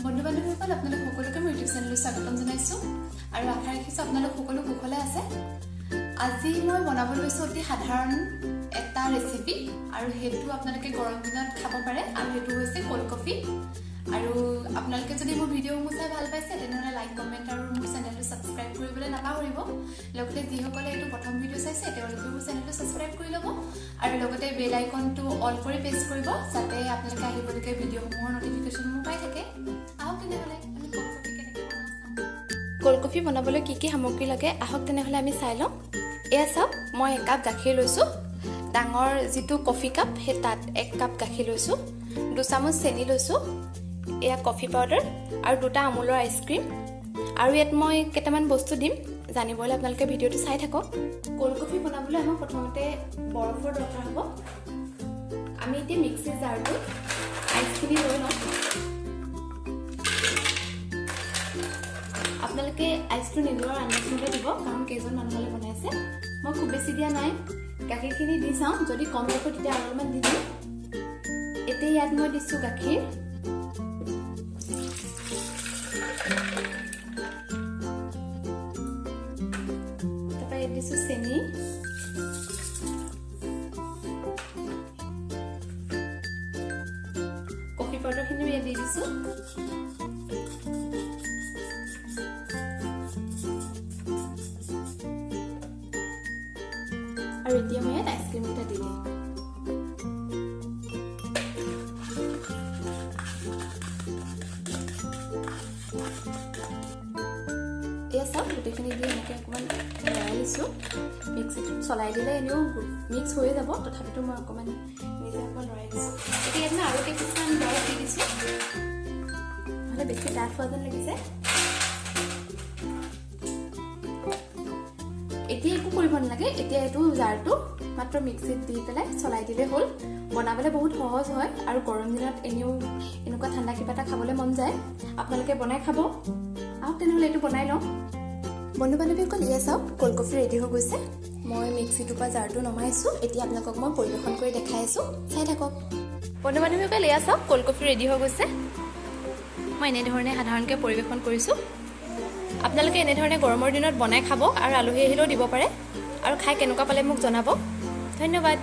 বন্ধু বান্ধৱীসকল, আপোনালোক সকলোকে মোৰ ইউটিউব চেনেললৈ স্বাগতম জনাইছোঁ আৰু আশা ৰাখিছোঁ আপোনালোক সকলো কুশলে আছে। আজি মই বনাব লৈছোঁ অতি সাধাৰণ এটা ৰেচিপি আৰু সেইটো আপোনালোকে গৰম দিনত খাব পাৰে আৰু সেইটো হৈছে ক'ল্ড কফি। আৰু আপোনালোকে যদি মোৰ ভিডিঅ'সমূহ চাই ভাল পাইছে, তেনেহ'লে লাইক, কমেণ্ট আৰু মোৰ চেনেলটো ছাবস্ক্ৰাইব কৰিবলৈ নাপাহৰিব। লগতে যিসকলে এইটো প্ৰথম ভিডিঅ' চাইছে, তেওঁলোকেও মোৰ চেনেলটো ছাবস্ক্ৰাইব কৰি ল'ব আৰু লগতে বেল আইকনটো অল কৰি প্ৰেছ কৰিব, যাতে আপোনালোকে আহিবলগীয়া ভিডিঅ'সমূহৰ ন'টিফিকেশ্যনসমূহ পাই থাকে। আহক তেনেহ'লে আমি ক'ল্ড কফি কেনেকৈ বনাওঁ চাওঁ। ক'ল্ড কফি বনাবলৈ কি কি সামগ্ৰী লাগে, আহক তেনেহ'লে আমি চাই লওঁ। এয়া চাওক, মই একাপ গাখীৰ লৈছোঁ। ডাঙৰ যিটো কফি কাপ, সেই তাত এক কাপ গাখীৰ লৈছোঁ। 2 চামুচ চেনি লৈছোঁ। এয়া কফি পাউডাৰ আৰু দুটা আমুলৰ আইচক্ৰীম। আৰু ইয়াত মই কেইটামান বস্তু দিম, জানিবলৈ আপোনালোকে ভিডিঅ'টো চাই থাকক। ক'ল্ড কফি বনাবলৈ আমাক প্ৰথমতে বৰফৰ দৰকাৰ হ'ব। আমি এতিয়া মিক্সি জাৰটোত আইচখিনি লৈ লওঁ। আপোনালোকে আইচটো নিজৰ আন্দাজমতে দিব, কাৰণ কেইজন মানুহলৈ বনাইছে। মই খুব বেছি দিয়া নাই। গাখীৰখিনি দি চাওঁ, যদি কম ৰাখোঁ তেতিয়া আৰু অলপমান দি দিম। এতিয়া ইয়াত মই দিছোঁ গাখীৰ। তাৰপৰা ইয়াত দিছোঁ চেনি। কফি পাউডাৰখিনিও ইয়াত দি দিছোঁ। আৰু এতিয়া মই ইয়াত আইচক্ৰীমকেইটা দি দিম। এয়া চাওক, গোটেইখিনি দি এনেকৈ অকণমান লৰাই দিছোঁ। মিক্সিটোত চলাই দিলে এনেও মিক্স হৈয়ে যাব, তথাপিতো মই অকণমান নিজে অকণমান লৰাই দিছোঁ। এতিয়া ইয়াত মই আৰু কেইপিচমান বৰফ দি দিছোঁ, নহ'লে বেছি ডাঠ হোৱা যেন লাগিছে। এতিয়া একো কৰিব নালাগে। এতিয়া এইটো জাৰটো মাত্ৰ মিক্সিত দি পেলাই চলাই দিলেই হ'ল। বনাবলৈ বহুত সহজ হয় আৰু গৰম দিনত এনেও এনেকুৱা ঠাণ্ডা কিবা এটা খাবলৈ মন যায়। আপোনালোকে বনাই খাব। আহক তেনেহ'লে এইটো বনাই লওঁ। বন্ধু বান্ধৱীসকল, এয়া চাওক, ক'ল্ড কফি ৰেডি হৈ গৈছে। মই মিক্সিটোৰ পৰা জাৰটো নমাইছোঁ। এতিয়া আপোনালোকক মই পৰিৱেশন কৰি দেখাই আছোঁ, চাই থাকক। বন্ধু বান্ধৱীসকল, এয়া চাওক, ক'ল্ড কফি ৰেডি হৈ গৈছে। মই এনেধৰণে সাধাৰণকৈ পৰিৱেশন কৰিছোঁ। আপোনালোকে এনেধৰণে গৰমৰ দিনত বনাই খাব আৰু আলহী আহিলেও দিব পাৰে। আৰু খাই কেনেকুৱা পালে মোক জনাব। ধন্যবাদ।